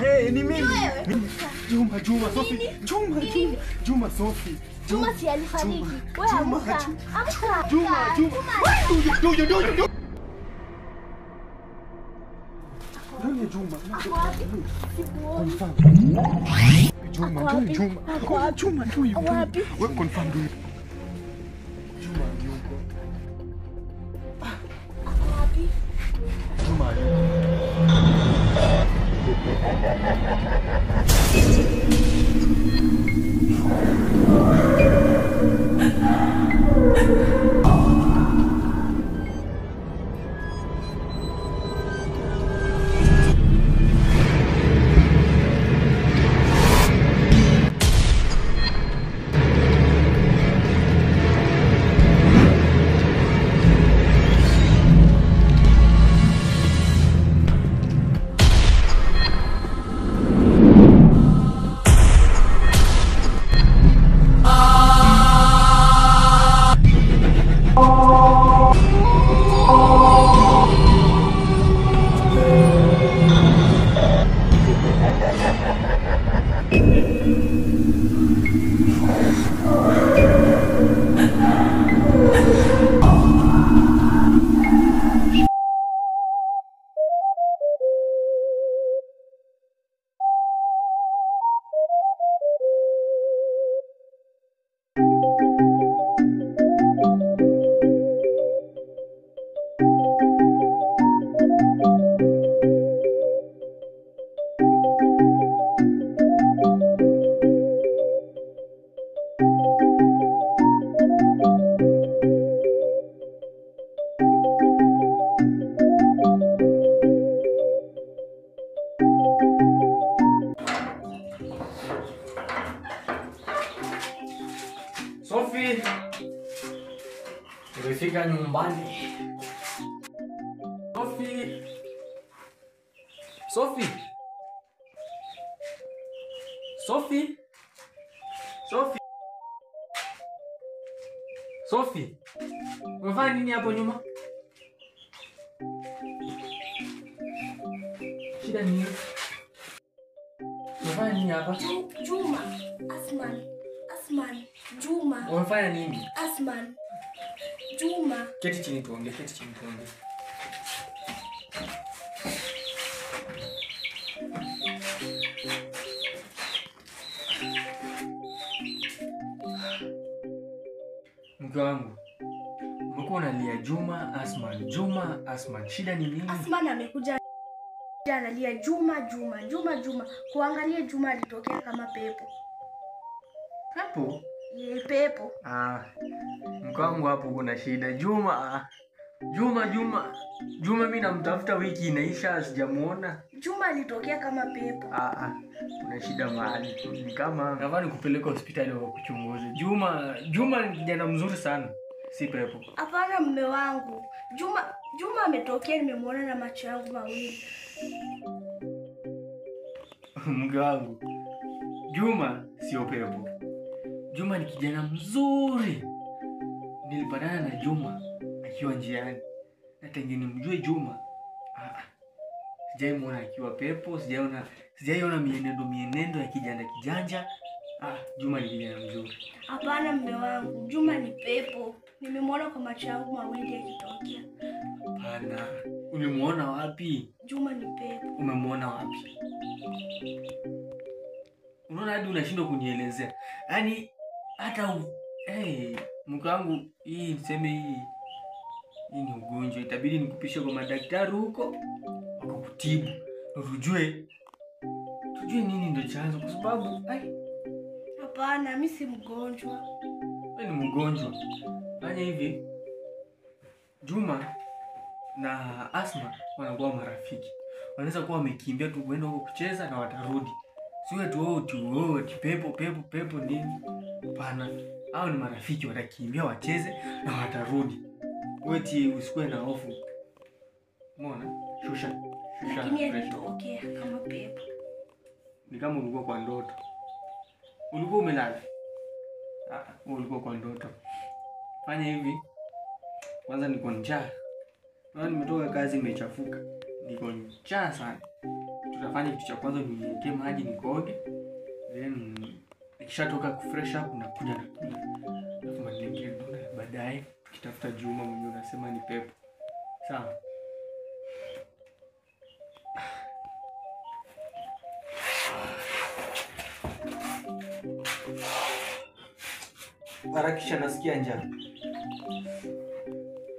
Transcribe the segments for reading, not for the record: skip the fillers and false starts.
Hey, ni mimi. Juma, Juma, Sophie. Juma, Juma, Juma, Sophie. Juma si alifariki. Wewe amka. Amka. Juma, Juma. Do you, do you, do. Nani Juma? Confirm. Juma, Juma, Juma. Juma, do you? Wewe confirm do you? Juma yuko. Wapi? Juma yuko. Sophie, nimefika nyumbani. Sophie, Sophie, Sophie, Sophie, Sophie, umefanya nini hapo nyuma? Shida nini? Umefanya nini hapa? Juma, Asman. Asman, Juma. Umefanya nini? Asman, Juma. Keti chini tuongee, keti chini tuongee. Mke wangu, umekuwa unalia Juma, Asman, Juma, Asman. Shida ni nini? Asman amekuja analia Juma, Juma, Juma, Juma. Kuangalia Juma alitokea kama pepo. Pepo? Ye, pepo. Ah, mke wangu hapo kuna shida. Juma, Juma, Juma. Juma mimi namtafuta wiki inaisha sijamuona. Juma alitokea kama pepo. Ah, ah. Kuna shida mahali. Ni kama nadhani kupeleka hospitali wakuchunguze. Juma, Juma ni kijana mzuri sana. Si pepo. Hapana mume wangu. Juma, Juma ametokea, nimemuona na macho yangu mawili. Mke wangu, Juma sio pepo. Juma ni kijana mzuri. Nilipatana na Juma akiwa njiani. Na tangu nimjue Juma, sijaimuona akiwa pepo, sijaiona mienendo ya kijanja kijanja. Ah, Juma ni kijana mzuri. Hapana mume wangu, Juma ni pepo. Nimemuona kwa macho yangu mawili akitokea. Hapana. Ulimuona wapi? Juma ni pepo. Umemuona wapi? Unaona hadi unashindwa kunielezea. Yaani hata hey, mke wangu, hii niseme hii ni ugonjwa, itabidi nikupishe kwa madaktari huko wakakutibu. Tujue nini ndio chanzo, kwa sababu ai, hapana, mimi si mgonjwa. Wewe ni mgonjwa. Fanya hivi, Juma na Asma wanakuwa marafiki. Wanaweza kuwa wamekimbia tu kwenda huko kucheza na watarudi. Sio tu wao tu pepo pepo pepo nini? Hapana. Hao ni marafiki, watakimbia wacheze na watarudi. Wewe usikue na hofu. Umeona? Shusha. Shusha. Lakini alitokea kama pepo. Ni kama ulikuwa kwa ndoto. Ulikuwa umelala. Ah, ulikuwa kwa ndoto. Fanya hivi. Kwanza niko njaa. Maana nimetoka kazi imechafuka. Niko njaa sana. Tutafanya kitu cha kwanza ni niwekee maji nikoge. Then nikishatoka kufresh up na kuja na kula. Alafu manilekee dona baadaye tukitafuta Juma mwenye unasema ni pepo. Sawa. Harakisha, nasikia njaa.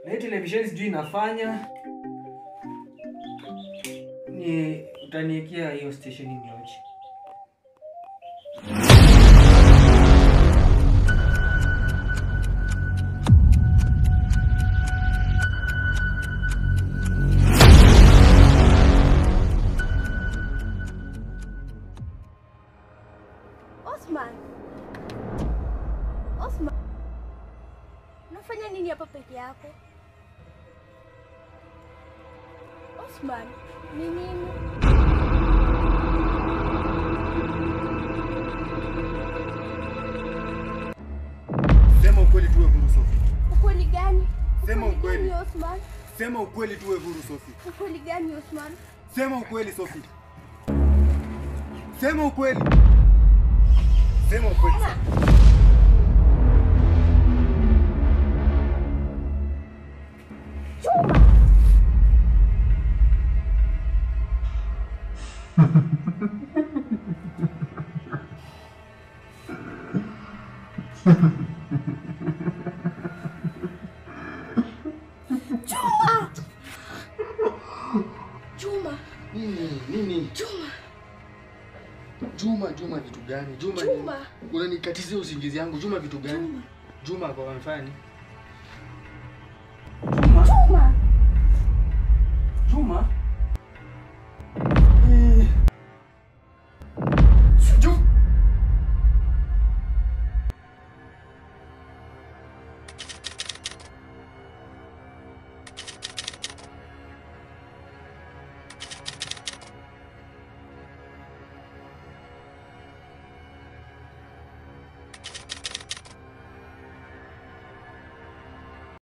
Na hii televisheni sijui inafanya ni utaniwekea hiyo station nioche. Osman. Osman. Unafanya nini hapa peke yako? Osman, ni nini? Sema ukweli tuwe huru Sophie. Ukweli gani? Sema ukweli. Gani, Osman? Sema ukweli tuwe huru Sophie. Ukweli gani Osman? Sema ukweli Sophie. Sema ukweli. Sema ukweli. Juma! Juma! Juma! Nini? Nini? Juma! Juma, Juma vitu gani? Juma, Juma. Unanikatizia usingizi yangu. Juma vitu gani? Juma. Juma kwa mfano.